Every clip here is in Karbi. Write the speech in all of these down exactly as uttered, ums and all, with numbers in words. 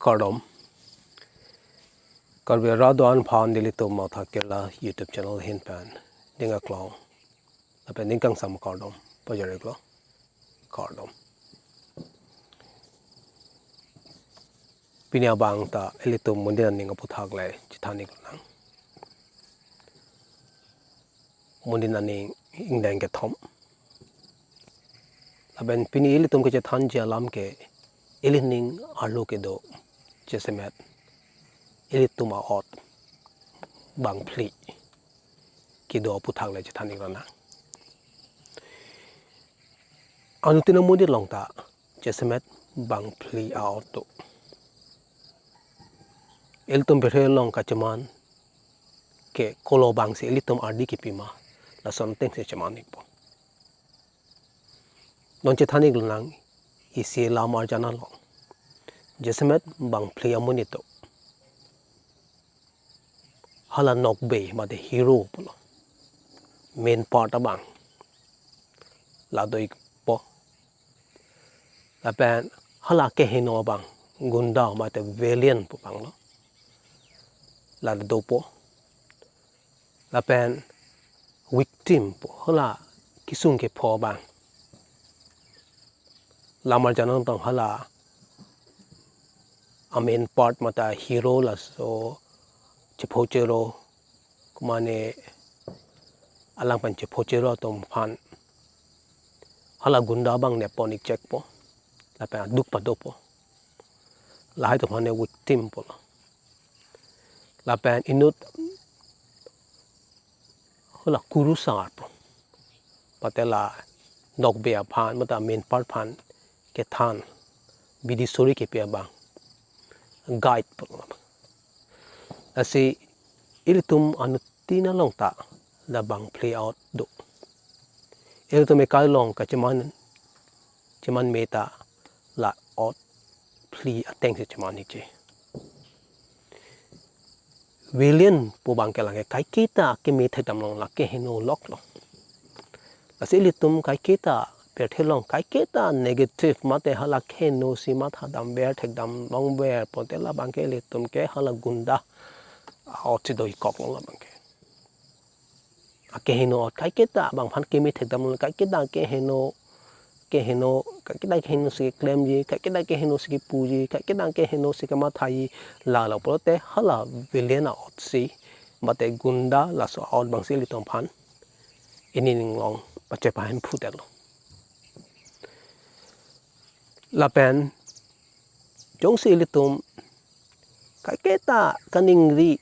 Kardom. Karbi arat do-an aphan nelitum Matha Kerala YouTube channel ahin pen ning aklong lapen ning kangsam kardom pajir-iklo. Kardom. Pini abang ta ilitum mondin aning aputhak le chethan-ik lonang. Mondin aning ingdeng kethom. Lapen pini ilitum kechethanji alam ke ili ning arlo kedo, jasemet ilitum a-ot bangphli kedo aputhak le chethan-ik lonang. Anuttin amonit along ta jasemet bangphli a-ot do. Ilitum pirthe along kacheman ke kolo abang si ilitum ardi kipi ma, lason ateng si cheman-ikpo. Non chethan-ik lonang isi lam arjan along. Jasemet bangphli amonit do. Hala nokbe mate hero pulo, main part abang la do-ikpo. Lapen hala keheno abang, gunda mate villain pu abang lo, la dopo. Lapen victim pu hala kesung kepho abang. Lam arjan along tong hala a-main part mate hero laso chepho chero, kumane alang pen chepho chero atum aphan hala gunda abang nepon-ik chekpo, lapen aduk padopo. Lahai atum aphan ne victim pulo. Lapen inut hala kurusar pu, mate la nokbe aphan mate main part aphan kethan, bidi suri kepi abang, guide pu. Lasi ilitum anuttin along ta la bangphli a-ot do. Ilitum ekai along kacheman, cheman me ta la ot phli ateng si cheman-ikji. Villain pu abang ke lake kaiketa keme thekdam along la keheno loklo. Lasi ilitum kaiketa pirthe along kaiketa negative mate hala keheno si mathadam ver thekdam longver pote labang ke ilitum ke hala gunda a-ot si do-ik koklo labang ke. Akeheno ot kaiketa abang aphan keme thekdam, kaiketa keheno, keheno, kaiketa keheno si keklemji, kaiketa keheno si kepuji, kaiketa keheno si kemathaji, lalo pulote hala villain a-ot si, mate gunda laso a-ot abang si ilitum aphan ini ning along pache pahen phutelo. Lapen jongsi ilitum kaiketa kaningri,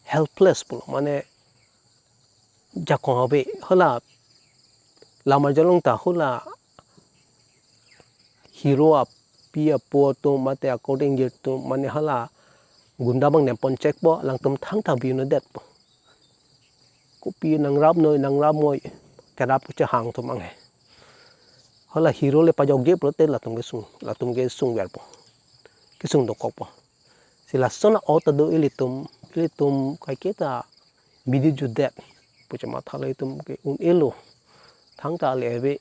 helpless pulo, mane jakong ave, hala lam arjan along ta hala hero api apo atum mate akorte ingjir atum mane hala gunda abang nepon chekpo, alangtum thangta bi-un-edetpo. Kopi nangrap noi, nangrap noi, kerap kachehang atum abang he. Hala hero le pajokje pulote latum kesung, latum kesung verpo, kesung dokokpo. Si lason a-ot ta do ilitum, ilitum kaiketa bidi jutdet pu chemathalo, itum ke un-elo, thangta ale ave,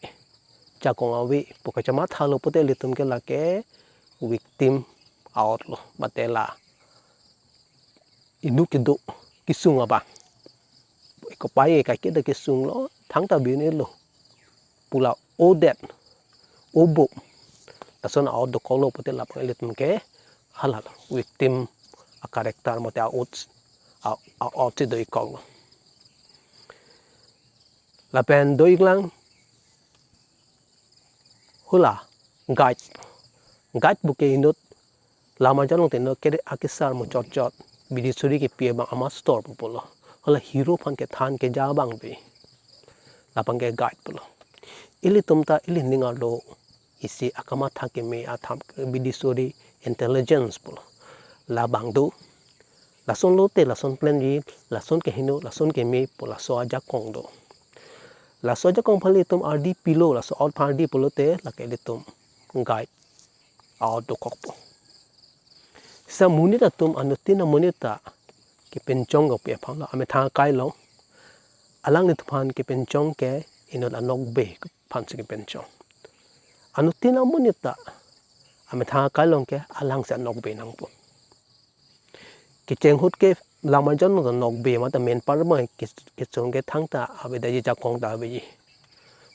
jakong ave pu kachemathalo pote ilitum ke lake victim a-ot lo, mate la inut kedo kesung abang. Kopai kaiketa kesunglo, thangta bi-un-elo pu la odet, obo, lason a-ot dokoklo pote labang ilitum ke halalo victim a-character mate a-ot, a, a-ot si do-ik koklo. Lapen do-iklang hala guide. Guide pu ke inut lam arjan along te inut ke akesar muchotchot, bidi suri kepi abang amastor pu pulo. Hala hero aphan kethan keja abang ave, labang ke guide pulo. Ilitum ta ili ning arlo isi akamatha keme atham, bidi suri, intelligence pulo, labang do. Lason lote lason planji, lason keheno, lason keme pu laso ajakong do. Laso ajakong aphan ilitum ardi pilo, laso a-ot aphan ardi pulote lake ilitum guide a-ot dokokpo. Seta monit atum, anuttin amonit ta kepinchong kopi aphan lo, amethang akai lo, alanglitum aphan kepinchong ke inut anokbe aphan si kepinchong. Anuttin amonit ta amethang akai along ke alangsi anokbe nangpo. Kecheng ahut ke langmarjan along ta nokbe mate men parmai ke-, kecheng ke thangta aveji, jakong ta aveji.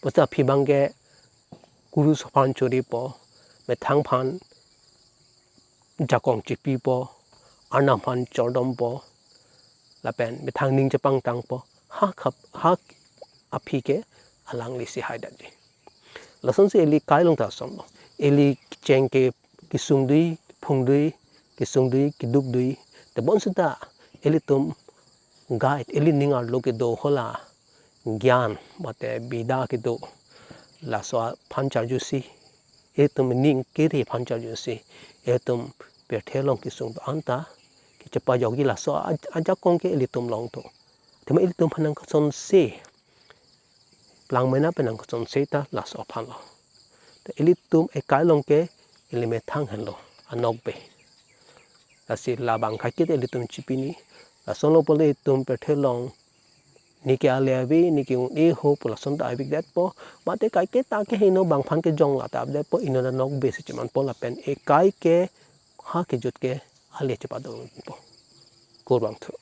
Pusi aphi abang ke kurusar aphan choripo, methang aphan jakong chipipo, arnam aphan chordompo, lapen methang aning chepangtangpo, ha khap-, ha aphi ke alanglisi haidetji. Lasonsi ili kai along ta asonlo. Ili kecheng ke kesung dui, phung dui, kesung dui, keduk dui. Tebonsita ilitum guide, ili ning arlo kedo hala gyan mate bida kedo, laso aphan charjusi, ilitum ning kere aphan charjusi, ilitum pirthe along kesung do-an ta kechepajokji, laso a-, ajakong ke ilitum along do. Athema ilitum aphan nangkachonse, plang mena pen nangkachonse ta laso aphanlo. Ta ilitum ekai along ke ili methang henlo anokbe. Lasi labang kaiketa ilitum chipini. Lasonlo pulote itum pirthe along neke ale ave, neke un-e ho pu lason ta avedetpo. Mate kaiketa kehingno abang aphan ke jongla ta avedetpo, inut anokbe si chemanpo lapen ekai ke ha kejut ke ale chepadunpo. Kurvangthu.